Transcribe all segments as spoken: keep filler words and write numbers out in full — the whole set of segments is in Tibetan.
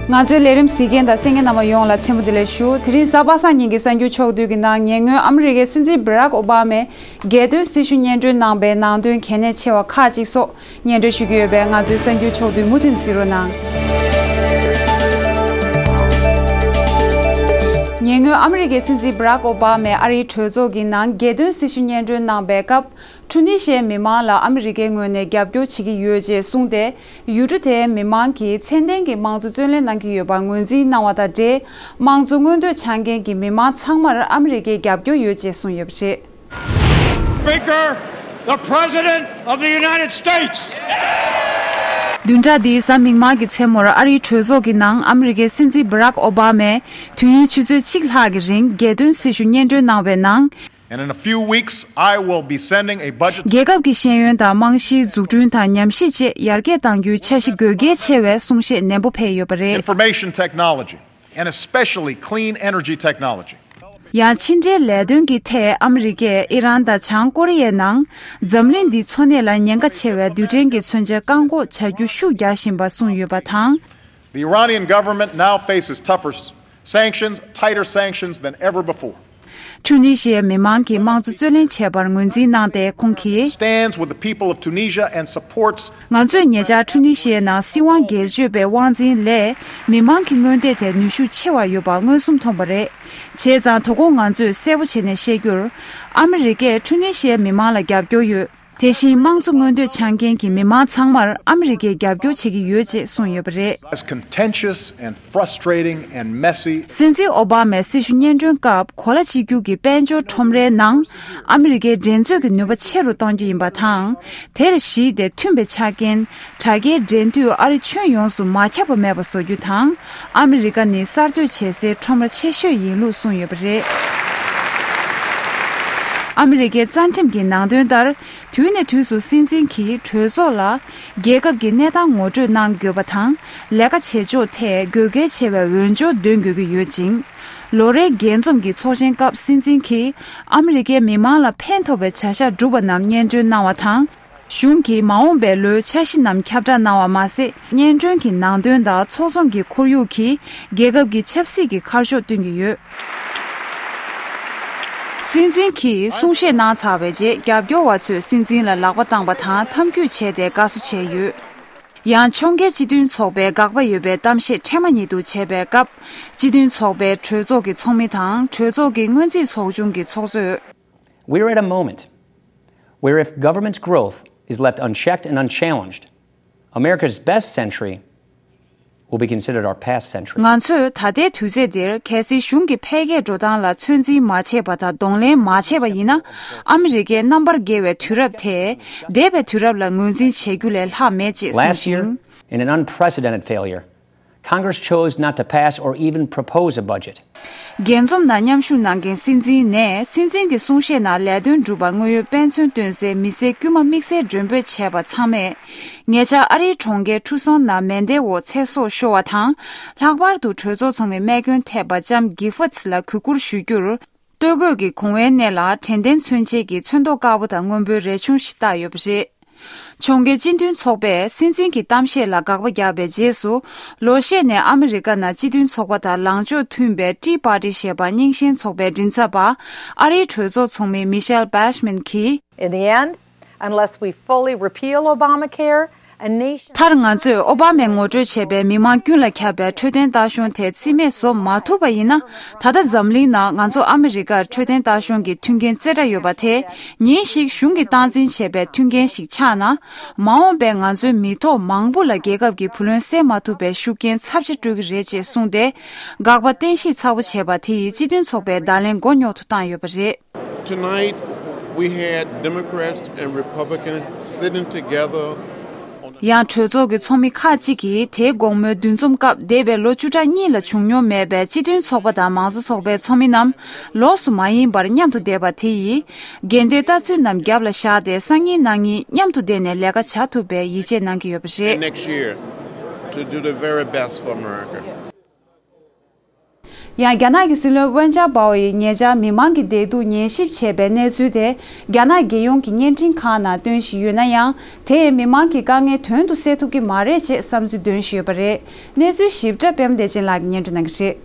ང་ཚོའི་ལས་རིམ་གཟིགས་མཁན་དང་གསན་མཁན་རྣམ་པ་ཡོངས་ལ་མཚན་མོ་བདེ་ལེགས་ཞུ། དེ་རིང་གཟའ་པ་སངས་ཉིན་གྱི་གསར་འགྱུར་ཕྱོགས་བསྡུས་ཀྱི་ནང་ཉེ་སྔོན་ཨ་མི་རི་ཀའི་སྲིད་འཛིན་བྷ་རག་ཨོ་བྷ་མས་རྒྱལ་དོན་སྲི་ཞུ་སྙན་སྒྲོན་གནང་པའི་ནང་དོན་གལ་གནད་ཆེ་བ་ཁག་ཅིག་སོགས་སྙན་སྒྲོན་ཞུ་རྒྱུ་ཡོད་པས། ང་ཚོའི་གསར་འགྱུར་ཕྱོགས་བསྡུས་མུ་མཐུད་གཟིགས་རོགས་གནང་། ཉེ་སྔོན་ཨ་མི་རི་ཀའི་སྲིད་འཛིན་བྷ་རག་ཨོ་བྷ་མས་ཨ་རིའི་གྲོས་ཚོགས་ཀྱི་ནང་རྒྱལ་དོན་སྲི་ཞུ་སྙན་སྒྲོན་གནང་པའི་སྐབས། ཁྲུ་ནི་ཤི་ཡའི་མི་མང་ལ་ཨ་མི་རི་ཀའི་ངོས་ནས་རྒྱབ་སྐྱོར་བྱེད་ཀྱི་ཡོད་ཅེས་གསུངས་ཏེ། ཡུལ་གྲུ་དེའི་མི་མང་གིས་ཚད་ལྡན་གྱི་དམངས་གཙོ་རྩོད་ལེན་གནང་གི་ཡོད་པ་ངོས་འཛིན་གནང་བ་དང་འབྲེལ། དམངས་གཙོ་མངོན་འདོད་འཆང་མཁན་གྱི་མི་མང་ཚང་མར་ཨ་མི་རི་ཀའི་རྒྱབ་སྐྱོར་ཡོད་ཅེས་གསུངས་ཡོད་པ་རེད། Speaker, the President of the United States. བདུན་ཕྲག་འདིའི་གཟའ་མིག་དམར་གྱི་མཚན་མོར་ཨ་རིའི་གྲོས་ཚོགས་ཀྱི་ནང་ཨ་མི་རི་ཀའི་སྲིད་འཛིན་བྷ་རག་ཨོ་བྷ་མས་དུས་ཡུན་ཆུ་ཚོད་གཅིག་ལྷག་གི་རིང་རྒྱལ་དོན་སྲི་ཞུ་སྙན་སྒྲོན་གནང་བའི་ནང་། And in a few weeks, I will be sending a budget. རྒྱལ་ཁབ་ཀྱི་ཤེས་ཡོན་དང་རྨང་གཞིའི་འཛུགས་སྐྲུན་དང་ཉམས་ཞིབ་བཅས་ཡར་རྒྱས་གཏང་རྒྱུའི་འཆར་གཞི་དགོས་གལ་ཆེ་བའི་གསུང་བཤད་ནན་པོ་ཕེབས་ཡོད་པ་རེད། Information technology, and especially clean energy technology. ཡང་ཕྱི་འབྲེལ་ལས་དོན་གྱི་ཐད་ཨ་མི་རི་ཀས་ཨི་རན་དང་བྱང་ཀོ་རི་ཡའི་ནང་འཛམ་གླིང་འདིའི་འཚོ་གནས་ལ་ཉེན་ཁ་ཆེ་བའི་རྡུལ་ཕྲན་གྱི་མཚོན་ཆ་བཀག་འགོག་བྱ་རྒྱུ་ཤུགས་རྒྱག་བཞིན་པ་གསུངས་ཡོད་པ་དང་། The Iranian government now faces tougher sanctions, tighter sanctions than ever before. ཁྲུ་ནི་ཤི་ཡའི་མི་མང་གིས་དམངས་གཙོ་རྩོད་ལེན་བྱས་པར་ངོས་འཛིན་གནང་སྟེ། ཁོང་གིས། Stands with the people of Tunisia and supports. ང་ཚོས་ཉེ་ཆར་ཁྲུ་ནི་ཤི་ཡའི་ནང་སྲིད་དབང་སྒེར་གཅོད་པའི་དབང་འཛིན་ལས་མི་མང་གི་མངོན་འདོད་དེ་ནུས་ཤུགས་ཆེ་བ་ཡོད་པ་མངོན་སུམ་མཐོང་བ་རེད། བྱས་ཙང་དོ་དགོང་ང་ཚོས་གསལ་པོ་བྱས་ནས་བཤད་རྒྱུར། ཨ་མི་རི་ཀས་ཁྲུ་ནི་ཤི་ཡའི་མི་མང་ལ་རྒྱབ་སྐྱོར་ཡོད། དེ་བཞིན་དམངས་གཙོ་མངོན་འདོད་འཆང་མཁན་གྱི་མི་མང་ཚང་མར་ཨ་མི་རི་ཀས་རྒྱབ་སྐྱོར་བྱེད་ཀྱི་ཡོད་ཅེས་གསུངས་ཡོད་པ་རེད། As contentious and frustrating and messy. སྲིད་འཛིན་ཨོ་བྷ་མའི་སྲི་ཞུ་སྙན་སྒྲོན་སྐབས་གོ་ལ་གཅིག་གྱུར་གྱི་དཔལ་འབྱོར་ཁྲོམ་རའི་ནང་ཨ་མི་རི་ཀའི་འགྲན་རྩོད་ཀྱི་ནུས་པ་ཆེ་རུ་གཏོང་རྒྱུ་ཡིན་པ་དང་། དེར་གཞིགས་ཏེ་མཐུན་པའི་ཆ་རྐྱེན། དྲ་རྒྱའི་འགྲན་དུས་ཨ་རི་ཁྱོན་ཡོངས་སུ་མ་ཁྱབ་པ་མེད་པ་བཟོ་རྒྱུ་དང་། ཨ་མི་རི་ཀ་ནི་གསར་གཏོད་བྱེད་སའི་ཁྲོམ་ར་ཆེ་ཤོས་ཡིན་ལུགས་གསུངས་ཡོད་པ་རེད། ཨ་མི་རི་ཀའི་རྩ་ཁྲིམས་ཀྱི་ནང་དོན་ལྟར། དུས་ནས་དུས་སུ་སྲིད་འཛིན་གྱིས་གྲོས་ཚོགས་ལ་རྒྱལ་ཁབ་ཀྱི་གནས་སྟངས་ངོ་སྤྲོད་གནང་དགོས་པ་དང་། ལས་ཀ་བྱེད་ཕྱོགས་ཐད་དགོས་གལ་ཆེ་བའི་འོས་སྦྱོར་འདོན་དགོས་ཀྱི་ཡོད་ཅིང་། ལོ་རེའི་རྒྱས་འཛོམས་ཀྱི་ཚོགས་ཆེན་སྐབས་སྲིད་འཛིན་གྱིས་ཨ་མི་རི་ཀའི་མི་མང་ལ་ཕན་ཐོགས་པའི་བྱ་གཞག་བསྒྲུབས་པ་རྣམས་སྙན་སྒྲོན་གནང་བ་དང་། གཞུང་གིས་མ་འོངས་པའི་ལོའི་འཆར་གཞི་རྣམས་ཁྱབ་བསྒྲགས་གནང་བ་མ་ཟད། སྙན་སྒྲོན་གྱི་ནང་དོན་དང་ཚོགས་འཛོམས་ཀྱི་ཁོར་ཡུག་གིས་རྒྱལ་ཁབ་ཀྱི་ཆབ་སྲིད་ཀྱི་ཁ་ཕྱོགས་སྟོན་གྱི་ཡོད། སྲིད་འཛིན་གྱིས་གསུང་བཤད་གནང་ཚར་བའི་རྗེས། རྒྱབ་སྐྱོར་བ་ཚོས་སྲིད་འཛིན་ལ་ལག་པ་བཏང་པ་དང་འཐམ་འཁྱུད་བྱས་ཏེ་དགའ་བསུ་བྱས་ཡོད། ཡང་། ཕྱོགས་འགལ་སྤྱི་མཐུན་ཚོགས་པས་དགག་པ་ཡོད་པའི་གཏམ་བཤད་འཕྲལ་མ་ཉིད་དུ་བྱས་པའི་སྐབས། སྤྱི་མཐུན་ཚོགས་པའི་གྲོས་ཚོགས་ཀྱི་ཚོགས་མི་དང་། གྲོས་ཚོགས་ཀྱི་སྔོན་རྩིས་ཚོགས་ཆུང་གི་ཚོགས་གཙོས། We're at a moment where if government's growth is left unchecked and unchallenged, America's best century will be considered our past century. ང་ཚོས་ད་ལྟའི་དུས་ཚོད་འདིར་གལ་སྲིད་གཞུང་གི་འཕེལ་རྒྱས་འགྲོ་སྟངས་ལ་ཚོད་འཛིན་མ་བྱས་པ་དང་གདོང་ལེན་མ་བྱས་པ་ཡིན་ན། ཨ་མི་རི་ཀའི་རྣམ་པར་རྒྱལ་བའི་དུས་རབས་དེ་འདས་པའི་དུས་རབས་ལ་ངོས་འཛིན་བྱེད་རྒྱུ་ལས་ལྷག་མེད་ཅེས་གསུངས། Last year, ཤིང་། In an unprecedented failure, Congress chose not to pass or even propose a budget. རྒྱས་འཛོམས་ནང་མཉམ་ཞུགས་གནང་མཁན་སྲིད་འཛིན་ནས་སྲིད་འཛིན་གྱི་གསུང་བཤད་ནང་ལས་དོན་སྒྲུབ་པར་དངོས་ཡོད་དཔེ་མཚོན་སྟོན་སའི་མི་སེར་དཀྱུས་མ་དམིགས་བསལ་མགྲོན་འབོད་བྱས་པ་ཚང་མས། ཉེ་ཆར་ཨ་རིའི་གྲོང་ཁྱེར་ཁྲུ་སོན་ནང་མེ་མདའི་འོག་ཚེ་སྲོག་ཤོར་བ་དང་། ལྷག་པར་དུ་གྲོས་ཚོགས་ཚོགས་མི་རྨས་སྐྱོན་ཐེབས་པ་ལྕམ་གྷི་ཧྥར་ཊི་ལ་གུས་བཀུར་ཞུ་རྒྱུར། སྟོད་གོས་ཀྱི་གོང་བའི་སྣེ་ལ་དྲན་རྟེན་མཚོན་བྱེད་ཀྱི་ཚོན་མདོག་དཀར་པོ་དང་སྔོན་པོའི་རས་ཆུང་ཞིག་བཏགས་ཡོད་པ་རེད། གྲོང་ཁྱེར་སྤྱི་མཐུན་ཚོགས་པས་སྲིད་འཛིན་གྱི་གཏམ་བཤད་ལ་དགག་པ་བརྒྱབ་པའི་རྗེས་སུ། ལོ་ཤས་ནས་ཨ་མི་རི་ཀ་ནང་སྤྱི་མཐུན་ཚོགས་པ་དང་ལངས་ཕྱོགས་མཐུན་པའི་ཏི་པར་ཏི་ཞེས་པ་རྙིང་ཞེན་ཚོགས་པའི་མགྲིན་ཚབ་པ། ཨ་རིའི་གྲོས་ཚོགས་ཚོགས་མི་མི་ཤེལ་བྷེ་ཤ་མན་གྱིས། In the end, unless we fully repeal Obamacare, a nation མཐར་ང་ཚོས་ཨོ་བྷ་མས་ངོ་སྤྲོད་བྱས་པའི་མི་མང་ཀུན་ལ་ཁྱབ་པའི་འཕྲོད་བསྟེན་ལྟ་གཞོང་དེ་རྩིས་མེད་བཟོ་མ་ཐུབ་པ་ཡིན་ན། ད་ལྟ་འཛམ་གླིང་ནང་ང་ཚོ་ཨ་མི་རི་ཀར་འཕྲོད་བསྟེན་ལྟ་གཞོང་གི་མཐུན་རྐྱེན་རྩེ་གྲས་ཡོད་པ་དེ། ཉིན་ཞིག་གཞུང་གིས་སྟངས་འཛིན་བྱས་པའི་མཐུན་རྐྱེན་ཞིག་ཆགས་ན། མ་འོངས་པའི་ང་ཚོའི་མི་ཐོག་མང་པོ་ལ་རྒྱལ་ཁབ་ཀྱི་བུ་ལོན་སེལ་མ་ཐུབ་པའི་ཤུགས་རྐྱེན་ཚབས་ཆེ་སྤྲོད་ཀྱི་རེད་ཅེས་གསུངས་ཏེ། དགག་པ་བསྟན་བཤིག་ཚ་བོ་བྱས་པ་དེ་ཡིས་སྤྱི་མཐུན་ཚོགས་པའི་བརྡ་ལན་མགོ་རྙོག་ཏུ་བཏང་ཡོད་པ་རེད། Tonight, we had Democrats and Republicans sitting together on the ཡང་གྲོས་ཚོགས་ཀྱི་ཚོགས་མི་ཁག་ཅིག་གིས་དེའི་དགོང་མོའི་འདུ་འཛོམས་སྐབས། འདས་པའི་ལོ་བཅུ་ཕྲག་གཉིས་ལ་བྱུང་མྱོང་མེད་པའི་སྤྱི་མཐུན་ཚོགས་པ་དང་མང་གཙོ་ཚོགས་པའི་ཚོགས་མི་རྣམས་ལོགས་སུ་མ་ཡེངས་པར་མཉམ་དུ་བསྡད་པ་དེ་ཡིས། འགལ་ཟླའི་ལྟ་ཚུལ་རྣམས་རྒྱབ་ལ་བཞག་སྟེ། སང་ཉིན་གནངས་ཉིན་མཉམ་དུ་བསྡད་ནས་ལས་ཀ་བྱ་ཐུབ་པའི་ཡིད་ཆེས་གནང་གི་ཡོད་པ་རེད། Next year to do the very best for America. ཡང་རྒྱ་ནག་གི་སྲིད་བློན་ཝེན་ཅཱ་པའོ་ཡིས་ཉེ་ཆར་མི་མང་གི་བདེ་སྡུག་ཉན་ཞིབ་བྱས་པའི་གནས་ཚུལ་དེ་རྒྱ་ནག་རྒྱལ་ཡོངས་ཀྱི་བརྙན་འཕྲིན་ཁང་ནང་སྟོན་བཞིན་ཡོད་ན་ཡང་། དེས་མི་མང་གི་དཀའ་ངལ་དོན་དུ་སེལ་ཐུབ་ཀྱི་མ་རེད་ཅེས་བསམ་ཚུལ་འདོན་བཞིན་ཡོད་པ་རེད། གནས་ཚུལ་ཞིབ་ཕྲ་པད་མ་བདེ་ཆེན་ལགས་ཀྱིས་སྙན་སྒྲོན་གནང་གི་རེད།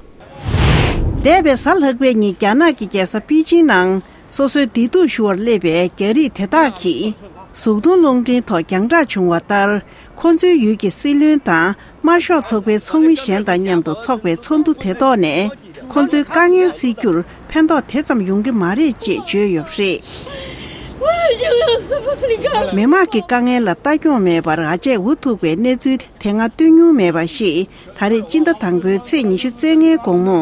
འདས་པའི་གཟའ་ལྷག་པའི་ཉིན་རྒྱ་ནག་གི་རྒྱལ་ས་པེ་ཅིང་ནང་སོ་སོའི་བདེ་སྡུག་ཞུ་བར་སླེབས་པའི་རྒྱ་རིགས་དེ་དག་གིས་གཟུགས་མཐོང་རླུང་འཕྲིན་ཐོག་རྒྱང་བསྒྲགས་བྱུང་བ་ལྟར། ཁོ་ཚོའི་ཡུལ་གྱི་སྲིད་བློན་དང་དམར་ཤོག་ཚོགས་པའི་ཚོགས་མི་གཞན་དང་མཉམ་དུ་འཚོགས་པའི་ཚོགས་འདུ་དེ་ཐོག་ནས་ཁོ་ཚོའི་དཀའ་ངལ་སེལ་རྒྱུར་ཕན་ཐོགས་དེ་ཙམ་ཡོང་གི་མ་རེད་ཅེས་བརྗོད་ཡོད་པ་རེད། མི་དམངས་ཀྱི་དཀའ་ངལ་ལ་ལྟ་སྐྱོང་མེད་པར་འགའ་ཆད་འུ་ཐུག་པའི་གནས་ཚུལ་དེ་སྔ་བཏོན་མྱོང་མེད་པ་ཞིག་ད་རེས་སྤྱི་ཟླ་དང་པོའི་ཚེས་ཉི་ཤུ་རྩ་ལྔའི་དགོང་མོ།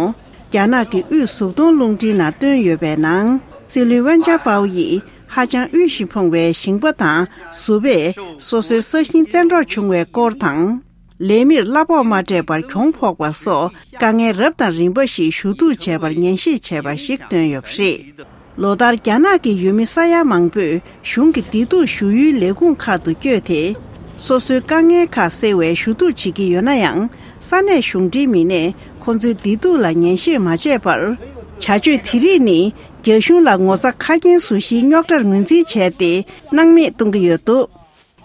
རྒྱ་ནག་གི་དབུས་གཟུགས་མཐོང་རླུང་འཕྲིན་ནང་བཏོན་ཡོད་པའི་ནང་། སྲིད་བློན་ཝེན་ཅཱ་པའོ་ཡིས་ཧ་ཅང་དབུལ་ཞིང་ཕོངས་པའི་ཞིང་པ་དང་གཟུ་བས་སོ་སོའི་ས་ཞིང་བཙན་འཕྲོག་བྱུང་བའི་སྐོར་དང་། ལས་མིར་གླ་ཕོགས་མ་སྤྲད་པར་གྱོང་ཕོག་པ་སོགས་དཀའ་ངལ་རབ་དང་རིམ་པ་ཞིག་ཞུ་གཏུག་བྱས་པར་ངན་བཤད་བྱས་པ་ཞིག་བཏོན་ཡོད་པ་རེད། ལོ་ལྟར་རྒྱ་ནག་གི་ཡུལ་མི་ས་ཡ་མང་པོས་གཞུང་གི་བདེ་སྡུག་ཞུ་ཡུལ་ལས་ཁུངས་ཁག་ཏུ་བསྐྱོད་དེ། སོ་སོའི་དཀའ་ངལ་ཁག་སེལ་བའི་ཞུ་གཏུག་བྱེད་ཀྱི་ཡོད་ན་ཡང་། ས་གནས་གཞུང་འབྲེལ་མི་སྣས་ཁོང་ཚོའི་བདེ་སྡུག་ལ་ཉན་ཞིབ་མ་བྱས་པར། བྱ་སྤྱོད་དེ་རིགས་ནི་རྒྱ་གཞུང་ལ་ངོ་ཚ་ཁ་རྒྱན་བཟོ་གཞིའི་རྙོག་དྲར་ངོས་འཛིན་བྱས་ཏེ་སྣང་མེད་གཏོང་གི་ཡོད་འདུག་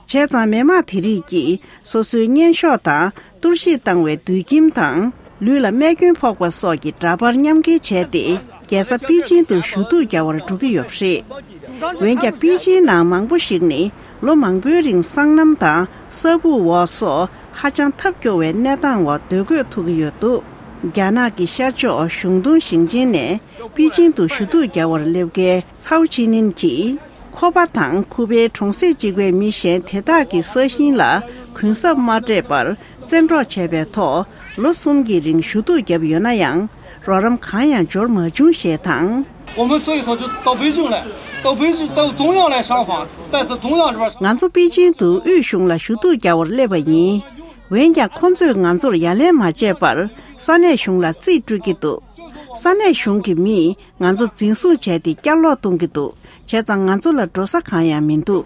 བྱས་ཙང་མི་དམངས་དེ་རིགས་ཀྱིས་སོ་སོའི་གཉེན་ཤོག་དང་གཏོར་བཤིག་བཏང་བའི་དུད་ཁྱིམ་དང་ལུས་ལ་རྨས་སྐྱོན་ཕོག་པ་སོགས་ཀྱི་འདྲ་པར་མཉམ་འཁྱེར་བྱས་ཏེ་རྒྱལ་ས་པེ་ཅིང་དུ་ཞུ་གཏུག་རྒྱག་པར་འགྲོ་གི་ཡོད་པ་རེད། འོན་ཀྱང་པེ་ཅིང་ནང་མང་པོ་ཞིག་ནི་ལོ་མང་པོའི་རིང་སྲང་ལམ་དང་ས་སྦུག་འོག་སོགས་ཧ་ཅང་ཐབས་སྐྱོ་བའི་གནས་སྟངས་འོག་སྡོད་དགོས་ཐུག་གི་ཡོད་འདུག་རྒྱ་ནག་གི་ཤར་ཕྱོགས་གཞུང་དུང་ཞིང་ཆེན་ནས་པེ་ཅིང་དུ་ཞུ་གཏུག་རྒྱག་པར་སླེབས་མཁན་ཚའོ་ཅི་ནིན་གྱིས། ཁོ་པ་དང་ཁུ་པའི་གྲོང་གསེབ་གཅིག་པའི་མི་གཞན་དེ་དག་གི་ས་ཞིང་ལ་གུན་གསབ་མ་སྤྲད་པར་བཙན་འཕྲོག་བྱས་པའི་ཐོག་ལོ་གསུམ་གྱི་རིང་ཞུ་གཏུག་བརྒྱབ་ཡོད་ན་ཡང་རོགས་རམ་གང་ཡང་འབྱོར་མ་བྱུང་ཞེས་དང་། 我们所以说就到北京来，到北京，到中央来商访，但是中央这边 ང་ཚོ་པེ་ཅིང་དུ་དབུས་གཞུང་ལ་ཞུ་གཏུག་རྒྱག་པར་སླེབས་པ་ཡིན། འོན་ཀྱང་ཁོང་ཚོས་ང་ཚོར་ཡ་ལན་མ་བྱས་པར་ས་གནས་གཞུང་ལ་རྩིས་སྤྲོད་ཀྱི་འདུག་ས་གནས་གཞུང་གི་མིས་ང་ཚོ་འཛིན་བཟུང་བྱས་ཏེ་བསྐྱར་ལོག་གཏོང་གི་འདུག་བྱས་ཙང་ང་ཚོ་ལ་འགྲོ་ས་གང་ཡང་མི་འདུག་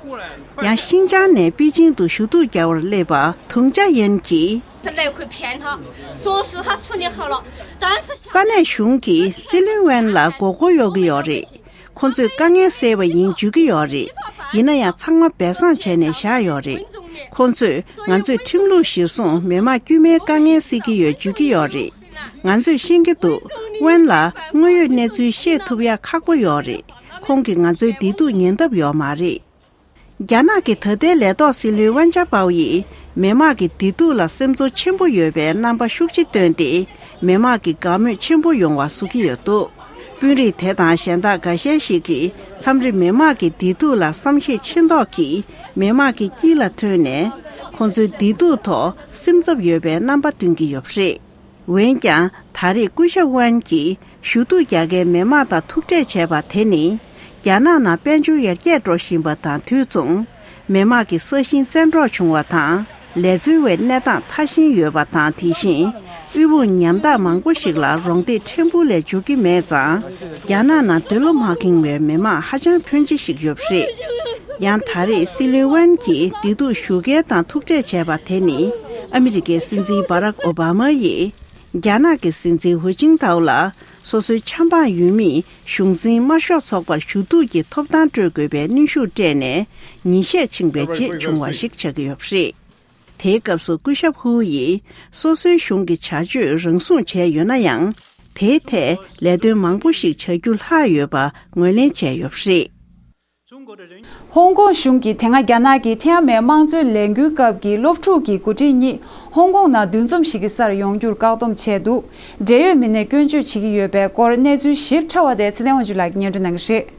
ཡང་ཤིན་ཅང་ནས་པེ་ཅིང་དུ་ཞུ་གཏུག་རྒྱག་པར་སླེབས་པ་ཐུང་ཅཱ་ཡན་གྱིས། 来回骗他，说是他处理好了，但是 ས་གནས་གཞུང་གིས་སྲིད་བློན་ཝེན་ལ་མགོ་སྐོར་གཡོག་གི་ཡོད་རེད། ཁོང་ཚོས་དཀའ་ངལ་སེལ་བ་ཡིན་བརྗོད་ཀྱི་ཡོད་རེད། ཡིན་ན་ཡང་ཚང་མ་སྦས་གསང་བྱས་ནས་བཞག་ཡོད་རེད། ཁོང་ཚོས་ང་ཚོས་ཁྲིམས་ལུགས་གཞིར་བཟུང་མི་མང་དཀྱུས་མའི་དཀའ་ངལ་སེལ་གྱི་ཡོད་བརྗོད་ཀྱི་ཡོད་རེད། ང་ཚོས་ཤེས་ཀྱི་འདུག་ཝེན་ལ་དངོས་ཡོད་གནས་ཚུལ་ཤེས་ཐུབ་ཡ་ཁག་པོ་ཡོད་རེད། ཁོང་གིས་ང་ཚོའི་བདེ་སྡུག་ཉན་ཐབས་ཡོད་མ་རེད། རྒྱ་ནག་གི་ད་ལྟའི་ལས་ཐོག་སྲིད་བློན་ཝན་ཅཱ་པའོ་ཡིས་མི་དམངས་ཀྱི་བདེ་སྡུག་ལ་སེམས་ཚོར་ཆེན་པོ་ཡོད་པའི་རྣམ་པ་ཤུགས་ཆེ་བཏོན་ཏེ། མི་དམངས་ཀྱི་དགའ་མོས་ཆེན་པོ་ཡོང་བ་བཟོ་གི་ཡོད་འདུག་དཔོན་རིགས་དེ་དང་གཞན་དག་འགའ་ཤས་ཤིག་གིས་མཚམས་རེ་མི་དམངས་ཀྱི་བདེ་སྡུག་ལ་བསམ་ཤེས་ཆེ་མདོག་གིས་མི་དམངས་ཀྱི་དཀྱིལ་ལ་ཐོན་ནས། ཁོང་ཚོའི་བདེ་སྡུག་ཐོག་སེམས་འཚབ་ཡོད་པའི་རྣམ་པ་སྟོན་གྱི་ཡོད་པ་རེད། འོན་ཀྱང་ད་རེས་སྐུ་ཞབས་ཝན་གྱིས་ཞུ་གཏུག་རྒྱག་མཁན་མི་དམངས་དང་ཐུག་འཕྲད་བྱས་པ་དེ་ནི། རྒྱ་ནག་ནང་དཔལ་འབྱོར་ཡར་རྒྱས་འགྲོ་བཞིན་པ་དང་དུས་མཚུངས། མི་དམངས་ཀྱི་ས་ཞིང་བཙན་འཕྲོག་བྱུང་བ་དང་། ལས་འཛོལ་བའི་གནས་སྟངས་ཐ་ཞིང་ཡོད་པ་དང་། དེ་བཞིན་དབུལ་པོ་ཉམ་ཐག་མང་པོ་ཞིག་ལ་རོགས་འདེགས་ཕྲན་བུ་ལས་འབྱོར་གྱི་མེད་ཙང་། རྒྱ་ནག་ནང་འདོད་བློ་མ་ཁེངས་པའི་མི་དམངས་ཧ་ཅང་ཕོན་ཆེ་ཞིག་ཡོད་པ་རེད། ཡང་ད་རེས་སྲིད་བློན་ཝན་གྱིས་བདེ་སྡུག་ཞུ་མཁན་དང་ཐུག་འཕྲད་བྱས་པ་དེ་ནི། ཨ་མི་རི་ཀའི་སྲིད་འཛིན་བྷ་རག་ཨོ་བྷ་མ་ཡིས། རྒྱ་ནག་གི་སྲིད་འཛིན་ཧུའུ་ཅིན་ཐའོ་ལ་སོ་སོའི་ཆབ་འབངས་ཡུལ་མིས་གཞུང་འཛིན་དམར་ཤོག་ཚོགས་པར་ཞུ་གཏུག་གི་ཐོབ་ཐང་སྤྲོད་དགོས་པའི་གནོན་ཤུགས་སྤྲད་ནས་ཉིན་ཤས་ཕྱིན་པའི་རྗེས་བྱུང་བ་ཞིག་ཆགས་ཀྱི་ཡོད་པ་རེད། དེའི་སྐབས་སུ་སྐུ་ཞབས་ཧུའུ་ཡིས་སོ་སོའི་གཞུང་གི་བྱ་སྤྱོད་རང་སྲུང་བྱས་ཡོད་ན་ཡང་། དེའི་ཐད་ལས་དོན་མང་པོ་ཞིག་བྱ་རྒྱུ་ལྷག་ཡོད་པ་ངོས་ལེན་བྱས་ཡོད་པ་རེད། ཧོང་ཀོང་གཞུང་གིས་དེ་སྔ་རྒྱ་ནག་གི་ཐའེ་ཝན་དམངས་གཙོའི་ལས་འགུལ་སྐབས་ཀྱི་སློབ་ཕྲུག་གི་འགོ་ཁྲིད་གཉིས་ཧོང་ཀོང་ནང་འདུ་འཛོམས་ཤིག་གི་སར་ཡོང་རྒྱུར་བཀག་སྡོམ་བྱས་འདུག་འབྲེལ་ཡོད་མི་སྣས་སྐྱོན་བརྗོད་བྱེད་ཀྱི་ཡོད་པའི་སྐོར་གནས་ཚུལ་ཞིབ་ཕྲ་བ་དེ་ཚེ་བརྟན་དབང་ཕྱུག་ལགས་ཀྱིས་སྙན་སྒྲོན་གནང་གི་རེད།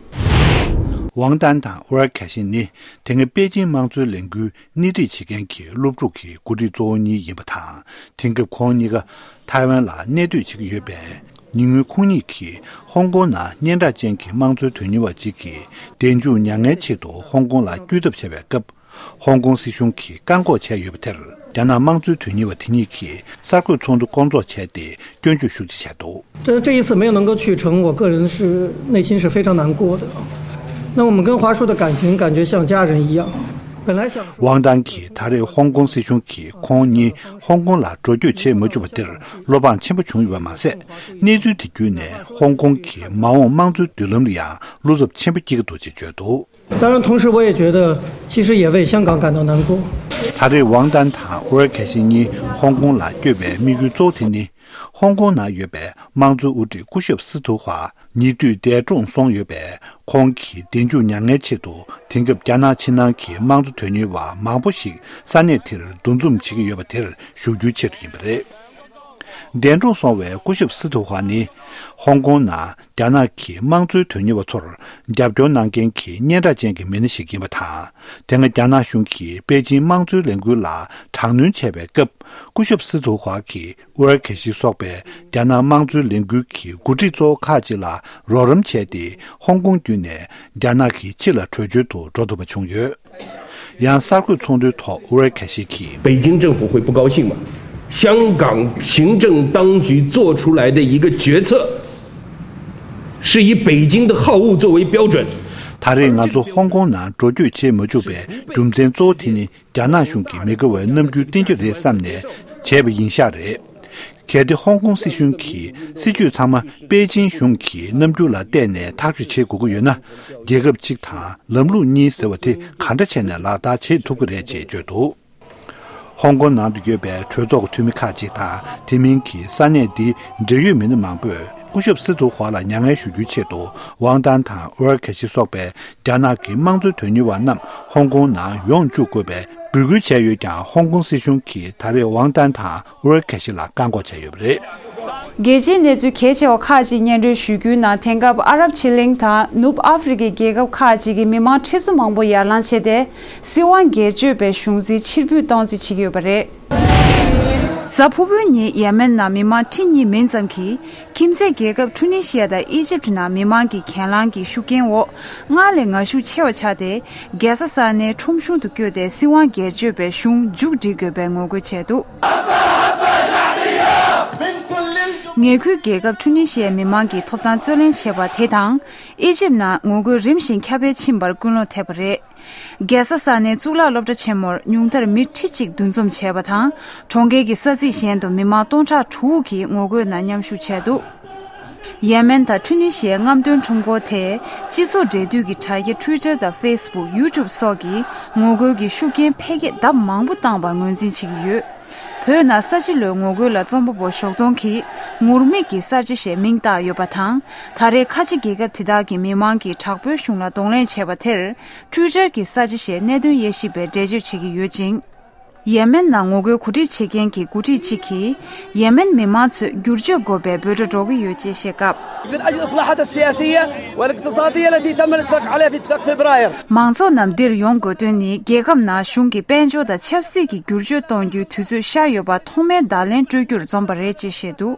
ཝང་ཏན་དང་ཨུ་ར་ཁ་ཤིན་ནི་དེ་སྔ་པེ་ཅིང་དམངས་གཙོའི་ལས་འགུལ་སྣེ་ཁྲིད་བྱེད་མཁན་གྱི་སློབ་ཕྲུག་གི་འགོ་ཁྲིད་གཙོ་བོ་གཉིས་ཡིན་པ་དང་། དེང་སྐབས་ཁོང་གཉིས་ཀ་ཐའེ་ཝན་ལ་གནས་སྡོད་བྱེད་ཀྱི་ཡོད་པས། ཉེ་སྔོན་ཁོང་གཉིས་ཀྱིས་ཧོང་ཀོང་ནང་སྙན་གྲགས་ཅན་གྱི་དམངས་གཙོའི་དོན་གཉེར་བ་ཅིག་གི་གདན་ཞུ་མྱ་ངན་ཆེད་དུ་ཧོང་ཀོང་ལ་བསྐྱོད་ཐབས་བྱས་པའི་སྐབས། ཧོང་ཀོང་སྲིད་གཞུང་གིས་བཀག་འགོག་བྱས་ཡོད་པ་དེར། རྒྱ་ནག་དམངས་གཙོའི་དོན་གཉེར་བ་དེ་གཉིས་ཀྱིས་གསར་འགོད་ཚོགས་འདུ་སྐོང་ཚོགས་བྱས་ཏེ་སྐྱོན་བརྗོད་ཤུགས་ཆེ་བྱས་འདུག 这这一次没有能够去成，我个人是内心是非常难过的。那我们跟华硕的感情感觉像家人一样。ཝང་ཏན་གྱིས་ད་རེས་ཧོང་ཀོང་སྲིད་གཞུང་གིས་ཁོང་ཉིད་ཧོང་ཀོང་ལ་འགྲོ་སྐྱོད་བྱེད་མ་བཅུག་པ་དེར་བློ་ཕངས་ཆེན་པོ་བྱུང་ཡོད་པ་མ་ཟད། གནས་ཚུལ་དེ་བརྒྱུད་ནས་ཧོང་ཀོང་གི་མ་འོངས་དམངས་གཙོའི་མདུན་ལམ་ལ་ཡང་བློ་འཚབ་ཆེན་པོ་སྐྱེ་གི་འདུག་ཅེས་བརྗོད་འདུག། 当然，同时我也觉得，其实也为香港感到难过。 ད་རེས་ཝང་ཏན་དང་ཨུ་རལ་གྷལ་ཤི་གཉིས་ཧོང་ཀོང་ལ་བསྐྱོད་པའི་དམིགས་ཡུལ་གཙོ་བོ་དེ་ནི། ཧོང་ཀོང་ནང་ཡོད་པའི་དམངས་གཙོའི་དབུ་ཁྲིད་སྐུ་ཞབས་སི་ཐུ་ཧྭ་ཉེ་དུས་འདས་གྲོངས་སོང་ཡོད་པས། ཁོང་གི་གདན་ཕྱུག་མྱ་ངན་ཆེད་དུ་དེང་སྐབས་རྒྱ་ནག་ཕྱི་ནང་གི་དམངས་གཙོ་དོན་གཉེར་བ་མང་པོ་ཞིག་ས་གནས་དེར་འདུ་འཛོམས་བྱེད་ཀྱི་ཡོད་པ་དེར་ཞུ་རྒྱུའི་ཆེད་དུ་ཡིན་པ་རེད། འདས་གྲོངས་སོང་བའི་སྐུ་ཞབས་སི་ཐུ་ཧྭ་ནི། ཧོང་ཀོང་ནང་རྒྱ་ནག་གི་དམངས་གཙོའི་དོན་གཉེར་བ་ཚོར་རྒྱབ་སྐྱོར་གནང་མཁན་གྱི་སྙན་གྲགས་ཅན་གྱི་མི་སྣ་ཞིག་ཡིན་པ་དང་། དེ་སྔ་རྒྱ་ནག་གཞུང་གིས་པེ་ཅིན་དམངས་གཙོའི་ལས་འགུལ་ལ་དྲག་གནོན་བྱས་པའི་སྐབས། སྐུ་ཞབས་སི་ཐུ་ཧྭ་གིས་ཨུ་རལ་གྷལ་ཤི་སོགས་པའི་རྒྱ་ནག་དམངས་གཙོའི་ལས་འགུལ་གྱི་འགོ་ཁྲིད་གཙོ་བོ་ཁག་ཅིག་ལ་རོགས་རམ་བྱས་ཏེ། ཧོང་ཀོང་བརྒྱུད་ནས་རྒྱ་ནག་གི་ཕྱི་ལ་བྲོས་བྱོལ་དུ་འགྲོ་ཐུབ་པ་བྱུང་ཡོད། ཡང་གསར་འགོད་ཚོགས་འདུའི་ཐོག་ཨུ་རལ་གྷལ་ཤི་གིས། 北京政府会不高兴吗？香港行政当局做出来的一个决策，是以北京的好恶作为标准。 ད་རེས་ང་ཚོ་ཧོང་ཀོང་ནང་འགྲོ་སྐྱོད་བྱེད་མ་བཅུག་པའི་རྒྱུ་མཚན་གཙོ་བོ་དེ་ནི། རྒྱ་ནག་གཞུང་གིས་མི་དགའ་བའི་རྣམ་འགྱུར་བསྟན་རྒྱུ་རེད་བསམ་ནས་བྱས་པ་ཡིན་ཤག་རེད། གལ་ཏེ་ཧོང་ཀོང་སྲིད་གཞུང་གི་སྲིད་ཇུས་ཚང་མ་པེ་ཅིན་གཞུང་གི་རྣམ་འགྱུར་ལ་བལྟས་ནས་ཐག་གཅོད་བྱེད་དགོས་ཀྱི་ཡོད་ན། རྒྱལ་ཁབ་གཅིག་དང་ལམ་ལུགས་གཉིས་ཟེར་བ་དེ་ག་འདྲ་བྱས་ནས་ལག་བསྟར་བྱེད་ཐུབ་ཀྱི་རེད་ཅེས་བརྗོད་འདུག། ཧོང་ཀོང་ནང་དུ་ཡོད་པའི་གྲོས་ཚོགས་ཀྱི་འཐུས་མི་ཁག་ཅིག་དང་། དེ་མིན་གྱི་ས་གནས་འདིའི་འབྲེལ་ཡོད་མི་སྣ་མང་པོས་སྐུ་ཞབས་སི་ཐུ་ཧྭ་ལ་མྱ་ངན་ཞུ་རྒྱུའི་ཆེད་དུ། ཝང་ཏན་དང་ཨུ་རལ་གྷལ་ཤི་སོགས་པའི་རྒྱ་ནག་གི་དམངས་གཙོའི་དོན་གཉེར་བ་རྣམས་ཧོང་ཀོང་ནང་ཡོང་བཅུག་དགོས་པའི་འབོད་སྐུལ་བྱས་ཡོད་ཀྱང་། ཧོང་ཀོང་སྲིད་གཞུང་གིས་ད་རེས་ཝང་ཏན་དང་ཨུ་རལ་གྷལ་ཤི་ལ་བཀག་འགོག་བྱས་ཡོད་པ་རེད། རྒྱལ་སྤྱིའི་གནས་ཚུལ་གལ་ཆེ་བ་ཁག་ཅིག་སྙན་སྒྲོན་ཞུ་རྒྱུའི་ནང་། དེང་སྐབས་ཨ་རབ་ཕྱེད་གླིང་དང་ནུབ་ཨ་ཧྥེ་རི་ཁའི་རྒྱལ་ཁབ་ཁག་ཅིག་གི་མི་མང་ཁྲི་ཚོ་མང་པོ་ཡར་ལངས་བྱས་ཏེ། སྲིད་དབང་སྒེར་གཅོད་པའི་གཞུང་འཛིན་ཕྱིར་འབུད་གཏོང་རྩིས་བྱེད་ཀྱི་ཡོད་པ་རེད། གཟའ་ཕུར་བུའི་ཉིན་ཡེ་མེན་ནང་མི་མང་ཁྲི་གཉིས་མིན་ཙམ་གྱིས་ཁྱིམ་མཚེས་རྒྱལ་ཁབ་ཁྲུ་ནི་ཤི་ཡ་དང་ཨི་ཇིབ་ནང་མི་མང་གི་གྱེན་ལངས་ཀྱི་ཤུགས་རྐྱེན་འོག་སྔར་ལས་ངར་ཤུགས་ཆེ་བ་ཆགས་ཏེ། རྒྱལ་ས་ས་གནས་ཁྲོམ་གཞུང་དུ་བསྐྱོད་དེ་སྲིད་དབང་སྒེར་གཅོད་པའི་གཞུང་མཇུག་སྒྲིལ་དགོས་པའི་ངོ་རྒོལ་བྱས་འདུག། ཉེ་ཁུལ་རྒྱལ་ཁབ་ཁྲུ་ནི་ཤི་ཡའི་མི་མང་གི་ཐོབ་ཐང་རྩོད་ལེན་བྱས་པ་དེ་དང་། ཨི་ཇིབ་ནང་ངོ་རྒོལ་རིམ་བཞིན་ཁྱབ་སྤེལ་ཕྱིན་པར་ཀུན་སློང་ཐེབས་པ་རེད། རྒྱལ་ས་ས་གནས་གཙུག་ལག་སློབ་གྲྭ་ཆེན་མོར་ཉུང་མཐར་མི་ཁྲི་གཅིག་འདུ་འཛོམས་བྱས་པ་དང་། གྲོང་ཁྱེར་གྱི་ས་ཚིགས་གཞན་དུ་མི་མང་སྟོང་ཕྲག་དྲུག་གིས་ངོ་རྒོལ་ནང་མཉམ་ཞུགས་བྱས་འདུག། ཡེ་མེན་དང་ཁྲུ་ནི་ཤི་ཡའི་རྔམ་སྟོན་ཁྲོམ་སྐོར་དེས་སྤྱི་ཚོགས་འབྲེལ་མཐུད་ཀྱི་དྲ་རྒྱ་Twitter་དང་Facebook, YouTube་སོགས་ཀྱིས་ངོ་རྒོལ་གྱི་ཤུགས་རྐྱེན་འཕེལ་རྒྱས་ལྡབ་མང་པོ་བཏང་བར་ངོས་འཛིན་བྱེད་ཀྱི་ཡོད། བོད་ནང་ས་བྱི་ལོའི་ངོ་རྒོལ་ལ་རྩོམ་པ་པོ་ཞོགས་དོང་གིས་ངུར་སྨྲིག་གི་གསར་བརྗེ་ཞེས་མིང་བཏགས་ཡོད་པ་དང་། ད་རེས་ཁ་ཆེ་རྒྱལ་ཁབ་དེ་དག་གི་མི་མང་གིས་དྲག་པོའི་གཞུང་ལ་གདོང་ལེན་བྱས་པ་དེར། Twitter་གི་གསར་བརྗེ་ཞེས་གནད་དོན་དབྱེ་ཞིབ་པས་འགྲེལ་བརྗོད་བྱེད་ཀྱི་ཡོད་ཅིང་། ཡེ་མེན་ནང་ངོ་རྒོལ་གོ་སྒྲིག་བྱེད་མཁན་གྱི་འགོ་ཁྲིད་ཅིག་གིས། ཡེ་མེན་མི་མང་ཚོས་བསྒྱུར་བཅོས་དགོས་པའི་འབོད་སྒྲ་སྒྲོག་གི་ཡོད་ཅེས་བཤད་སྐབས། من أجل الإصلاحات السياسية والاقتصادية التي تم الاتفاق عليها في اتفاق فبراير. མང་ཚོགས་རྣམས་འདིར་ཡོང་དགོས་དོན་ནི། རྒྱལ་ཁབ་ནང་གཞུང་གི་དཔལ་འབྱོར་དང་ཆབ་སྲིད་ཀྱི་བསྒྱུར་བཅོས་གཏོང་རྒྱུའི་དུས་ཚོད་ཤར་ཡོད་པ་ཐོག་མའི་བརྡ་ལན་སྤྲོད་རྒྱུར་འཛོམས་པ་རེད་ཅེས་བཤད་འདུག།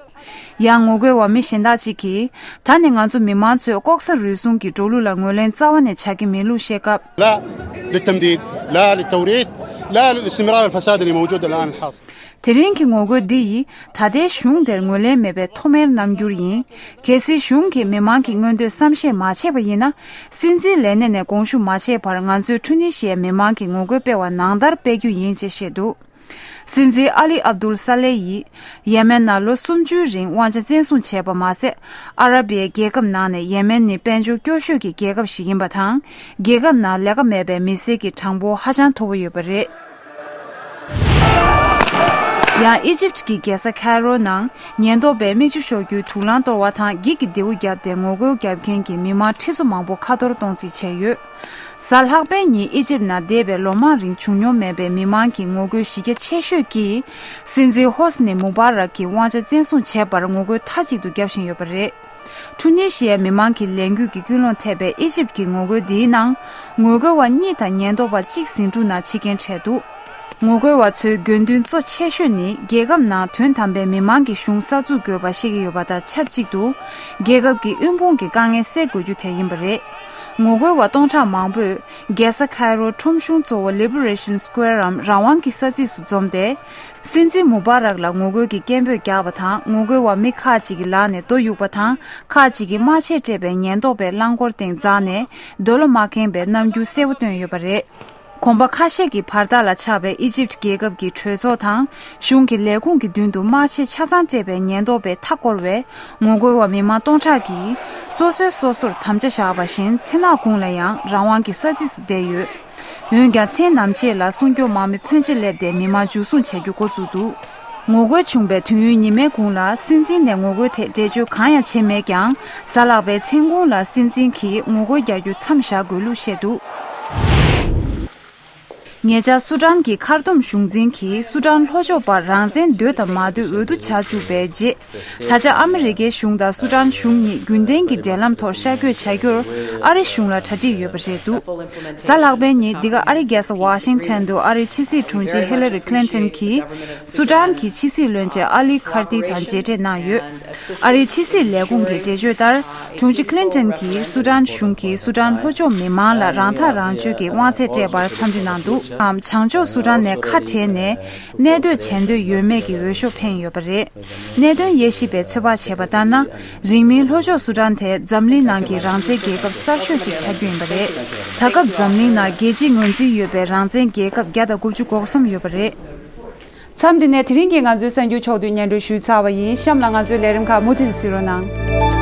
ཡང་ངོ་རྒོལ་བ་མི་གཞན་དག་ཅིག་གིས། ད་ནི་ང་ཚོ་མི་མང་ཚོས་ལྐོག་ཟ་རུལ་སུངས་ཀྱི་འགྲོ་ལུགས་ལ་ངོས་ལེན་རྩ་བ་ནས་བྱ་གི་མེད་ལུགས་བཤད་སྐབས། لا للتمديد، لا للتوريث، لا للاستمرار الفساد اللي موجود الآن الحاصل. དེ་རིང་གི་ངོ་རྒོལ་འདི་ཡིས་ད་ལྟའི་གཞུང་དེར་ངོས་ལེན་མེད་པའི་ཐོག་མའི་རྣམ་འགྱུར་ཡིན། གལ་སྲིད་གཞུང་གིས་མི་མང་གི་མངོན་འདོད་བསམ་ཤེས་མ་བྱས་པ་ཡིན་ན། སྲིད་འཛིན་ལས་གནས་ནས་དགོངས་ཞུ་མ་བྱས་བར་ང་ཚོས་ཁྲུ་ནི་ཤི་ཡའི་མི་མང་གིས་ངོ་རྒོལ་སྤེལ་བ་ནང་ལྟར་སྤེལ་རྒྱུ་ཡིན་ཅེས་བཤད་འདུག། སྲིད་འཛིན་ཨ་ལི་ཨབ་དུལ་ས་ལེ་ཡིས། ཡེ་མེན་ནང་ལོ་སུམ་ཅུའི་རིང་དབང་ཆ་བཙན་བཟུང་བྱས་པ་མ་ཟད། ཨ་ར་བི་ཡའི་རྒྱལ་ཁབ་ནང་ནས་ཡེ་མེན་ནི་དཔལ་འབྱོར་སྐྱོ་ཤོས་ཀྱི་རྒྱལ་ཁབ་ཞིག་ཡིན་པ་དང་། རྒྱལ་ཁབ་ནང་ལས་ཀ་མེད་པའི་མི་སེར་གྱི་གྲངས་འབོར་ཧ་ཅང་མཐོ་བོ་ཡོད་པ་རེད། ཡང་ཨི་ཇིབ་ཀྱི་རྒྱལ་ས་ཁའི་རོ་ནང་ཉེན་རྟོག་པས་མིག་ཆུ་ཤོར་རྒྱུའི་དུག་རླངས་གཏོར་བ་དང་། འགྱིག་གི་རྡེའུ་བརྒྱབ་སྟེ་ངོ་རྒོལ་བརྒྱབ་མཁན་གྱི་མི་མང་ཁྲི་ཚོ་མང་པོ་ཁ་གཏོར་གཏོང་རྩིས་བྱས་ཡོད། གཟའ་ལྷག་པའི་ཉིན་ཨི་ཇིབ་ནང་འདས་པའི་ལོ་མང་རིང་བྱུང་མྱོང་མེད་པའི་མི་མང་གི་ངོ་རྒོལ་གཞི་རྒྱ་ཆེ་ཤོས་ཀྱིས། སྲིད་འཛིན་ཧོ་སི་ནི་མུ་བྷ་རག་གི་དབང་ཆ་བཙན་བཟུང་བྱས་པར་ངོ་རྒོལ་མཐའ་གཅིག་ཏུ་བརྒྱབ་བཞིན་ཡོད་པ་རེད། ཁྲུ་ནི་ཤི་ཡའི་མི་མང་གི་ལས་འགུལ་གྱི་ཀུན་སློང་ཐེབས་པའི་ཨི་ཇིབ་ཀྱི་ངོ་རྒོལ་འདིའི་ནང་། ངོ་རྒོལ་བ་གཉིས་དང་ཉེན་རྟོག་པ་གཅིག་ཟིང་འཁྲུག་ནང་འཆི་རྐྱེན་འཕྲད་འདུག། ངོ་རྒོལ་བ་ཚོའི་དགོས་འདུན་གཙོ་ཆེ་ཤོས་ནི། རྒྱལ་ཁབ་ནང་དོན་དམ་པའི་མི་མང་གི་གཞུང་གསར་འཛུགས་དགོས་པ་བཤད་ཀྱི་ཡོད་པ་དང་ཆབས་ཅིག་ཏུ། རྒྱལ་ཁབ་ཀྱི་དབུལ་ཕོངས་ཀྱི་དཀའ་ངལ་སེལ་དགོས་རྒྱུ་དེ་ཡིན་པ་རེད། ངོ་རྒོལ་བ་སྟོང་ཕྲག་མང་པོས། རྒྱལ་ས་ཁའི་རོ་ཁྲོམ་གཞུང་གཙོ་བོ་Liberation Squareའམ་རང་དབང་གི་ས་ཚིགས་སུ་འཛོམས་ཏེ། སྲིད་འཛིན་མུ་བྷ་རག་ལ་ངོ་རྒོལ་གྱི་སྐད་འབོད་རྒྱག་པ་དང་། ངོ་རྒོལ་བ་མི་ཁག་ཅིག་གི་ལག་ནས་རྡོ་གཡུགས་པ་དང་། ཁག་ཅིག་གིས་དམག་ཆས་སྤྲས་པའི་ཉེན་རྟོག་པའི་རླངས་འཁོར་སྟེང་འཛེགས་ནས། རྡོ་ལ་མ་འགེངས་པའི་རྣམ་འགྱུར་གསལ་པོ་བསྟན་ཡོད་པ་རེད། གོམ་པ་ཁ་ཤས་ཀྱི་བར་ཐག་ལ་ཆགས་པའི་ཨི་ཇིབ་རྒྱལ་ཁབ་ཀྱི་གྲོས་ཚོགས་དང་གཞུང་གི་ལས་ཁུངས་ཀྱི་མདུན་དུ་དམག་ཆས་ཆ་ཚང་སྤྲས་པའི་ཉེན་རྟོག་པས་མཐའ་བསྐོར་བས། ངོ་རྒོལ་བ་མི་མང་སྟོང་ཕྲག་གིས་སོ་སོས་སོ་སོར་དམ་བཅའ་བཞག་པ་བཞིན་ཚེ་ནག་གུང་ལ་ཡང་རང་དབང་གི་ས་ཚིགས་སུ་བསྡད་ཡོད། འོན་ཀྱང་མཚན་ནམ་ཕྱེད་ལ་སྲུང་སྐྱོབ་དམག་མི་ཕོན་ཆེ་སླེབས་ཏེ་མི་མང་འཇུ་བཟུང་བྱ་རྒྱུ་འགོ་བཙུགས་འདུག་ངོ་རྒོལ་བྱུང་བའི་དུས་ཡུན་ཉི་མའི་གུང་ལ་སྲིད་འཛིན་ནས་ངོ་རྒོལ་ཐད་འགྲེལ་བརྗོད་གང་ཡང་བྱས་མེད་ཀྱང་། གཟའ་ལྷག་པའི་མཚན་གུང་ལ་སྲིད་འཛིན་གྱིས་ངོ་རྒོལ་རྒྱག་རྒྱུ་མཚམས་བཞག་དགོས་ལུགས་བཤད་འདུག་ཉེ་ཆར་སུ་ཌན་གྱི་ཁར་ཏུམ་གཞུང་འཛིན་གྱིས་སུ་ཌན་ལྷོ་ཕྱོགས་པར་རང་བཙན་འདོད་དང་མ་འདོད་འོས་བསྡུ་བྱ་བཅུག་པའི་རྗེས། ད་ཆ་ཨ་མི་རི་ཀའི་གཞུང་དང་སུ་ཌན་གཞུང་གཉིས་རྒྱུན་ལྡན་གྱི་འབྲེལ་ལམ་ཐོག་ཤར་བསྐྱོད་བྱ་རྒྱུར་ཨ་རི་གཞུང་ལ་གྲ་སྒྲིག་ཡོད་པ་རེད་འདུག་གཟའ་ལྷག་པའི་ཉིན་འདི་ག་ཨ་རིའི་རྒྱལ་ས་ཝ་ཤིང་ཊོན་དུ་ཨ་རིའི་ཕྱི་སྲིད་དྲུང་ཆེ་ཧི་ལ་རི་ཁི་ལིན་ཊོན་གྱིས་སུ་ཌན་གྱི་ཕྱི་སྲིད་བློན་ཆེན་ཨ་ལི་ཁར་ཏི་དང་མཇལ་འཕྲད་གནང་ཡོད། ཨ་རིའི་ཕྱི་སྲིད་ལས་ཁུངས་ཀྱི་འགྲེལ་བརྗོད་ལྟར། དྲུང་ཆེ་ཁི་ལིན་ཊོན་གྱིས་སུ་ཌན་གཞུང་གིས་སུ་ཌན་ལྷོ་ཕྱོགས་མི་མང་ལ་རང་ཐག་རང་གཅོད་ཀྱི་དབང་ཚད་སྤྲད་པར་འཚམས་འདྲི་གནང་འདུག་ཨམ། བྱང་ཕྱོགས་སུ་ཌན་ནས་ཁ་བྲལ་ནས་གནས་སྡོད་བྱེད་འདོད་ཡོད་མེད་ཀྱི་འོས་ཤོག་འཕེན་ཡོད་པ་རེད། གནད་དོན་དབྱེ་ཞིབ་པས་ཚོད་དཔག་བྱས་པ་ལྟར་ན། རིང་མིན་ལྷོ་ཕྱོགས་སུ་ཌན་དེ་འཛམ་གླིང་ནང་གི་རང་བཙན་རྒྱལ་ཁབ་གསར་ཤོས་ཅིག་ཆགས་རྒྱུ་ཡིན་པ་རེད། ད་སྐབས་འཛམ་གླིང་ནང་རྒྱལ་སྤྱིའི་ངོས་འཛིན་ཡོད་པའི་རང་བཙན་རྒྱལ་ཁབ་བརྒྱ་དང་དགུ་བཅུ་གོ་གསུམ་ཡོད་པ་རེད། མཚམས་འདི་ནས་དེ་རིང་གི་ང་ཚོའི་གསར་འགྱུར་ཕྱོགས་བསྡུས་སྙན་སྒྲོན་ཞུས་ཚར་བ་ཡིན། གཤམ་ལ་ང་ཚོའི་ལས་རིམ་ཁག་མུ་མཐུད་གཟིགས་རོགས་གནང་།